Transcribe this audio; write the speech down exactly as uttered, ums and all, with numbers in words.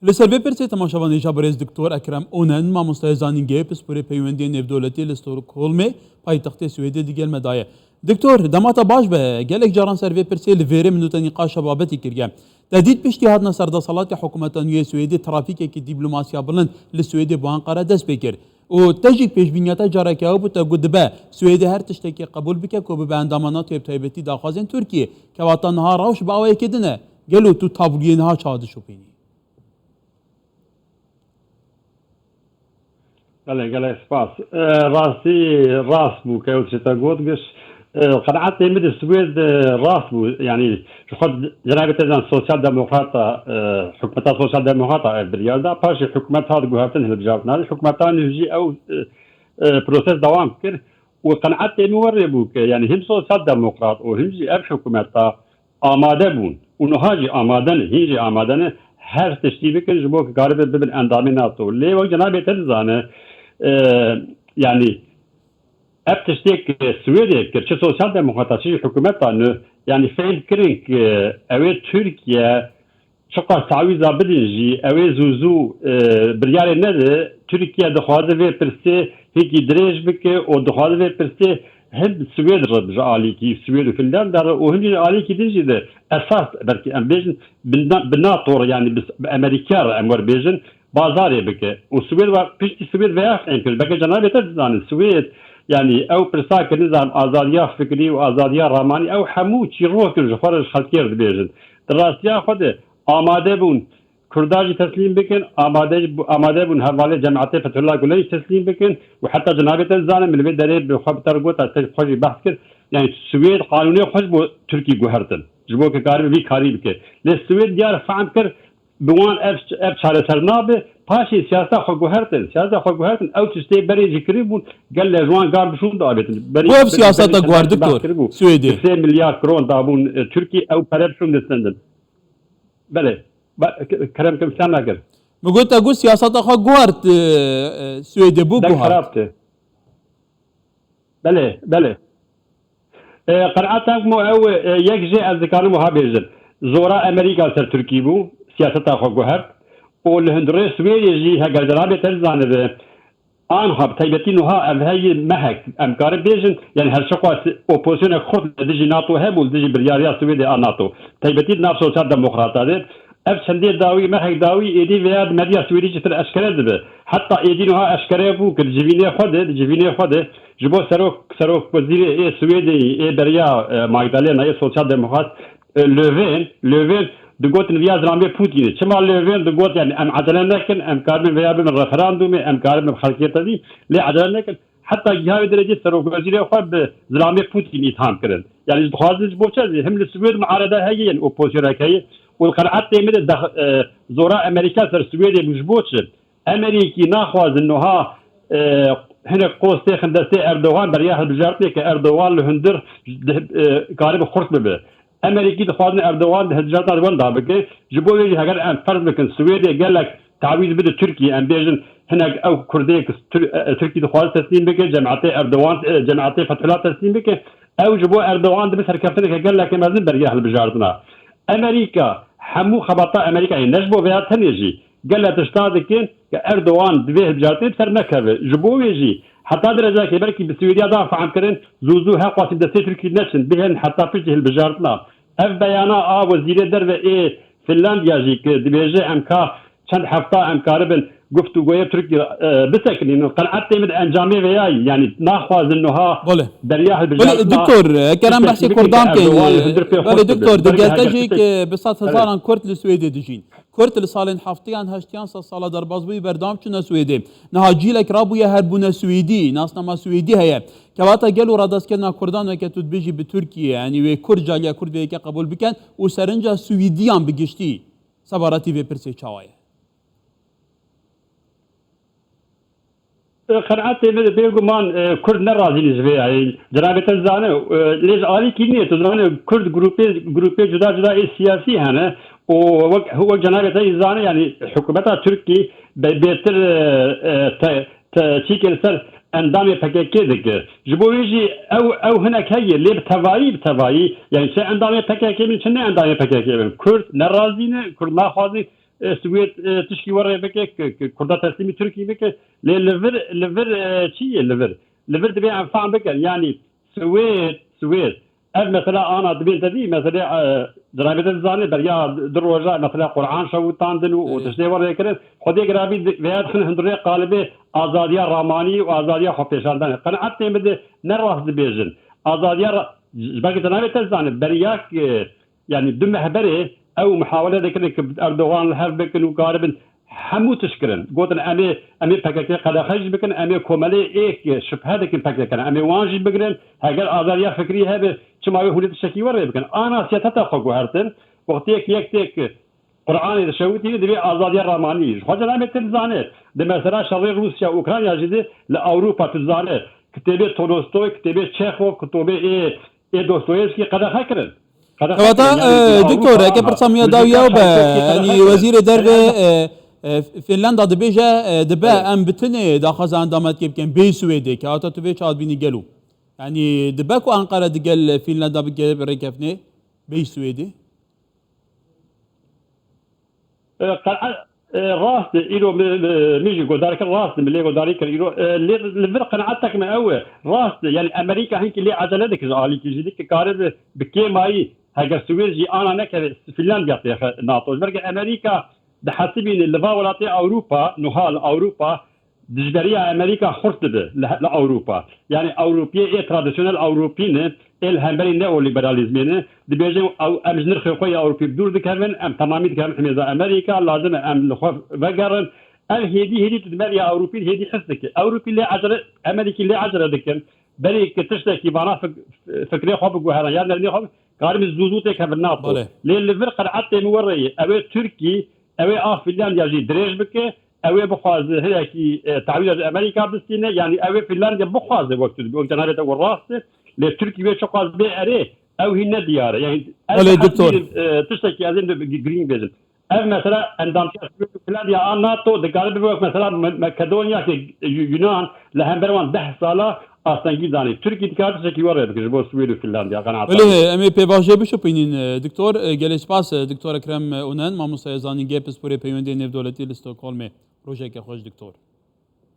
Li ser vê pirsê temaşevan hêja birêz Doktor Ekrem Onen, mamosteya zanîngehê, pisporê peywendiyên nêvdewletî li Stockholmê, paytextê Swêdê, digel me daye. Doktor, dema te baş be, gelek caran ser vê pirsê li vêrê min û te nîqaşa babetî kiriye. Te dît piştî hatina serdesalatê hikûmeta nû yê Swêdê trafîkekî dîplomasiya bilind li Swêdê bo Enqere dest pê kir. Û te jî pêşbîniya te careke ew bû, te got dibe Swêdê her tiştekî qebûl bike ku bibe endama NATO, bi taybetî daxwazên Tirkiyê. Kewata niha rewş bi awayekê din e. Gelo tu tabloyê niha çawa dişopînî? Gelek, gelek spas. E, rastî rast bû ke ew tişta got giş. E, qenaetê min di Swêd, e, rast bû. Yanî ji xwe cenabê te zan sosyal demokrata, e, hikûmeta sosyal demokrata ev biryar da. Paşê hikûmet hat guhertin hilbijartina. Hikûmeta nû jî ew, e, e, proses dewam kir û qenaetê min werê bû ke, yanî him sosyal demokrat û him jî ev hikûmeta amade bûn û niha jî amade ne, hîn jî amade ne, her tiştî bikin ji bo ku karibe bibin endamê NATO. Lê wek cenabê te dizane, e, yanî ev tiştê ku Swêdê kir, çi sosyal demokrata, çi jî hikûmeta nû, yanî fehm kirin ku ew ê Tirkiye çiqas tawîza bidin jî, ew ê zû zû, e, biryarê nede. Tirkiye dixwaze vê pirsê hêkî dirêj bike û dixwaze vê pirsê him Swêd re ji alîkî, Swêd û Finlanda re û him jî ji alîkî din jî de esas, belkî em bêjin, bi na-, bi NATO re, yanî bi, bi Amerîka re em werbêjin, bazarê bike. Û Swêd wa piştî Swêd veya em kir. Belkî cenabê te dizanin, Swêd, yanî ew pirsa ke nizam azadiya fikrî û azadiya ramanî, ew hemû çîrok in ji xwe re ji xelkê re dibêjin. Di rastiya xwe de amade bûn Kurda jî teslîm bikin, amade, amade bûn hevalê Cemaetê Fethullah Gulen jî teslîm bikin û heta cenabê te dizane, min li vê derê bi xwe bi te re got, te xwe jî behs kir. Yanî Swêd qanûnê xwe ji bo Tirkî guhertin. Ji bo ke karibe vî karî bike. Lê Swêd diyar fehm kir, bi wan ev, ev çareser nabe. Paşê siyaseta xwe guhertin. Siyaseta xwe guhertin. Ew tiştê berê jî kirî bûn. Gel ji wan gar bişûn diavêtin. Berê, Ku ev berê, siyaseta berê guhert, çendekî doktor, behs kiribû. Swêdê? Bi sê milyar kron dabûn, e, Tirkî, ew pere bişûn distendin. Belê. Ba-, ke-, kerem kim sen nakir. Min got, te got siyaseta xwe guhert, e, e, Swêdê bû Deng guhert. Xerab te. Belê, belê. E, qenaeta min ew, e, yek jê ez dikarim wiha bêjim. Zora Amerîka ser Tirkî bû, siyaseta xwe guhert û li hundirê Swêdê jî heger cenabê te zanibe, anha bi taybetî nuha ev heyî mehek, em karin bêjin, yanî her çiqas opozîsyonek xurt li dijî NATO hebû, li dijî biryariya Swêdê a NATO. Taybetî di nav sosyal demokrata de, Ev çendê dawî, mehek dawî êdî vêya di medya Swêdî jî pir eşkere dibe. Heta êdî niha eşkere bû ku di civînê xwe de, di civînê xwe de ji bo serok, serok wezîrê ê Swêdê, ê beriya, e, Magdalena, ê sosyal demokrat, e, Löfven, Löfven digot niviya zilamê Putinê. Çima Löfven digot, yanî em ecele nekin, em karibin vêya bibin referandumê, em karibin xelkê tevî, lê ecele nekin. Heta giha wê derecê serokwezîrê xwe bi zilamê Putin îtham kirin. Yanî ji dixwazin ji bo çi? Him li Swêd muarede heye, yanî opozîsyonek heye û li qenaetê min de dex-, e, zora Amerîka ser Swêdê bû ji bo çi? Amerîkî naxwazin niha, e, hinek qos têxin destê Erdogan beriya hilbijartinê ke Erdogan li hundir di, e, karibe xurt bibe. Amerîkî dixwazin Erdogan di hilbijartina wan de bike. Ji bo wê jî heger em ferz bikin Swêdê gelek tawîz bide Tirkiyê, em bêjin hinek ew Kurdê ku Tur-, e, Tirkî dixwaze teslîm bike, cemaetê Erdogan, e, cemaetê Fethullah teslîm bike, ew ji bo Erdogan dibe serkeftineke gelekê mezin beriya hilbijartina. Amerîka, hemû xebata Amerîkayê ne ji bo vêya tenê jî, gelek tişta dikin ke Erdogan di vê hilbijartinê bi ser nekeve. Ji bo wê jî heta derecekê belkî bi Swêdiya da fehm kirin, zû zû her xwestin destê Tirkî neçin, bihên heta piştî hilbijartina. Ev beyana a wezîrê derve ê Finlandiya jî ki dibêje em ka çend hefta em karibin guftûgoyê Tirkî, e, bisekinînin. Qenaetê min di encamê vêyayî, yanî naxwazin niha Belê. beriya Belê, hilbijartina doktor, eger em tiştekî behsê bikin Kurdan ke kên, Erdogan li hundir pê belê, xurt doktor, bibe. Belkî digel te heger jî tiştek ke bi sed Belê. hezaran Kurd li Swêdê dijîn. Kurd li salên heftiyan, heştiyan, sed sala derbazbûyî berdewam çûne Swêdê. Niha cîlek rabûye herbûne Swêdî, nasnama Swêdî heye. Kewata gelo radestkirina Kurdan weke tu dibêjî bi Tirkiyê, yanî wê Kurd, caliya Kurd vê yekê qebûl bikin û serinca Swêdiyan bi giştî sebaratî vê pirsê çawa ye? Qenaetê min bêguman, e, Kurd ne razî ne ji vê yayê. Cenabê te dizane, e, lê ji alîkî nîne, tu dizane Kurd grûpê, grûpê cuda cuda ê siyasî hene û wek, wek cenabê te jî dizane, yanî hikûmeta Tirkî be-, bêtir, e, e, te, te çîkê li ser endamê P K K dike. Ji bo wê jî ew, ew hinek heye, lê bi tevayî, bi tevayî, yanî çi endamê P K K bin, çi ne endamê P K K bin. Kurd ne razî ne, Kurd naxwazin e, Swêd, e, tişkî we rê bike, ku, ku Kurda teslîmî Tirkî bike. Lê li vir, li vir, e, çi ye li vir? Li vir divê em fehm bikin. Yanî Swêd, Swêd. Ev mesela ana dibên te dî, mesela, e, cenabê te dizane, beriya du roja mesela Quran şewitandin û, û Evet. tiştê we rê kirin. Xwedê girabî di-, veya dixin hundirê qalibê azadiya ramanî û azadiya xwepêşandanê. Qenaet tê min de ne rast dibêjin. Azadiya ra-, ji belkî cenabê te dizane, beriya, e, yanî du meh berê ew muhawele dikirin ku Erdogan li hev bikin û karibin hemû tişt kirin. Gotin, em ê, em ê P K K qedexe jî bikin, em ê komelê ê ku şibhe dikin P K K ne, em ê wan jî bigirin. Heger azadiya fikrî hebe, çima wê hûn ê tiştekî we rê bikin? Ana siyaseta xwe guhertin. Wextê yek, yek tê ku Qur'anê dişewitîne, divê azadiya ramanî. Ji xwe cenabê te dizane. Di mesela şerê Rûsya û Ukrayna jî de li Ewropa tu dizane. Kitêbê Tolstoy, kitêbê Çexov, kitêbê ê, ê Dostoyevskî qedexe kirin. Qedexe Kewata, kirin. Yanî e, li doktor, Ewropa eke pirsa min ya li dawiya jî be, qedexe yanî kirin. Wezîrê derve, e, e, Finlanda dibêje, e, dibe Evet. em bi tinê daxwaza endametiyê bikin bê Swêdê. Kewata tu vê çawa dibînî gelo? Yanî dibe ku Ankara digel Finlanda bike rêkeftinê bê Swêdê? E, qe-, e, rast e, îro mi, mi, min jî guhdar kir, rast e, min lê guhdarî kir îro. E, lê li vir qenaetek me ew e, rast e, yanî Amerîka hinkî lê ecele dike ji alîkî jî dike kare bi, bi kêmayî, heger Swêd jî ana nekeve, Fînlandya têxe NATO. Ji ber ku Amerîka dihesibîne li va welatê Ewropa, nuha li Ewropa, dijberiya Amerîka xurt dibe li, li Ewropa. Yanî Ewropiyê ê tradisyonel Ewropî ne, ê li hemberî neoliberalîzmê ne, dibêjin ew, em ji nirxê xwe ya Ewropî bi dûr dikevin, em temamî dikevin himêza Amerîka, lazim e em li xwe vegerin. Ev hêdî, hêdî tu di ber ya Ewropî hêdî his dike. Ewropî lê ecele, Amerîkî lê ecele dikin. Berê ki tiştekî vana fik-, fikrê xwe biguherin, ya nermê xwe, karibin zû zû têkevin NATO. Belê. Lê li vir qenaetê min we rê ye. Ew ê Tirkî, ew ê a Fînlandya jî dirêj bike, ew ê bixwaze hinekî, e, tawîza ji Amerîka bistîne, yanî ew ê Fînlandya bixwaze wek tu dibî, wek cenabê te we rast e, lê Tirkî wê çiqas bê erê, ew hîn ne diyar e. Yanî ez Belê, dihesibînim, doktor. e, tiştekî ez ê gi-, girîng bêjim. Ev mesela endamtiya Swêd û Fînlandya a NATO dikare bibe wek mesela Me-, Makedonya ki Yu-, Yunan li hember wan deh sala astengî danî. Tirkî dikare tiştekî we rê bike ji bo Swêd û Fînlandya, qenaeta Belê, min. em ê pêvajoyê bişopînin, e, doktor. E, gelê spas, e, doktor Ekrem Onen, mamosta zanîngehê pisporê peywendê nêvdewletî li Stockholmê. Rojeke xweş, doktor.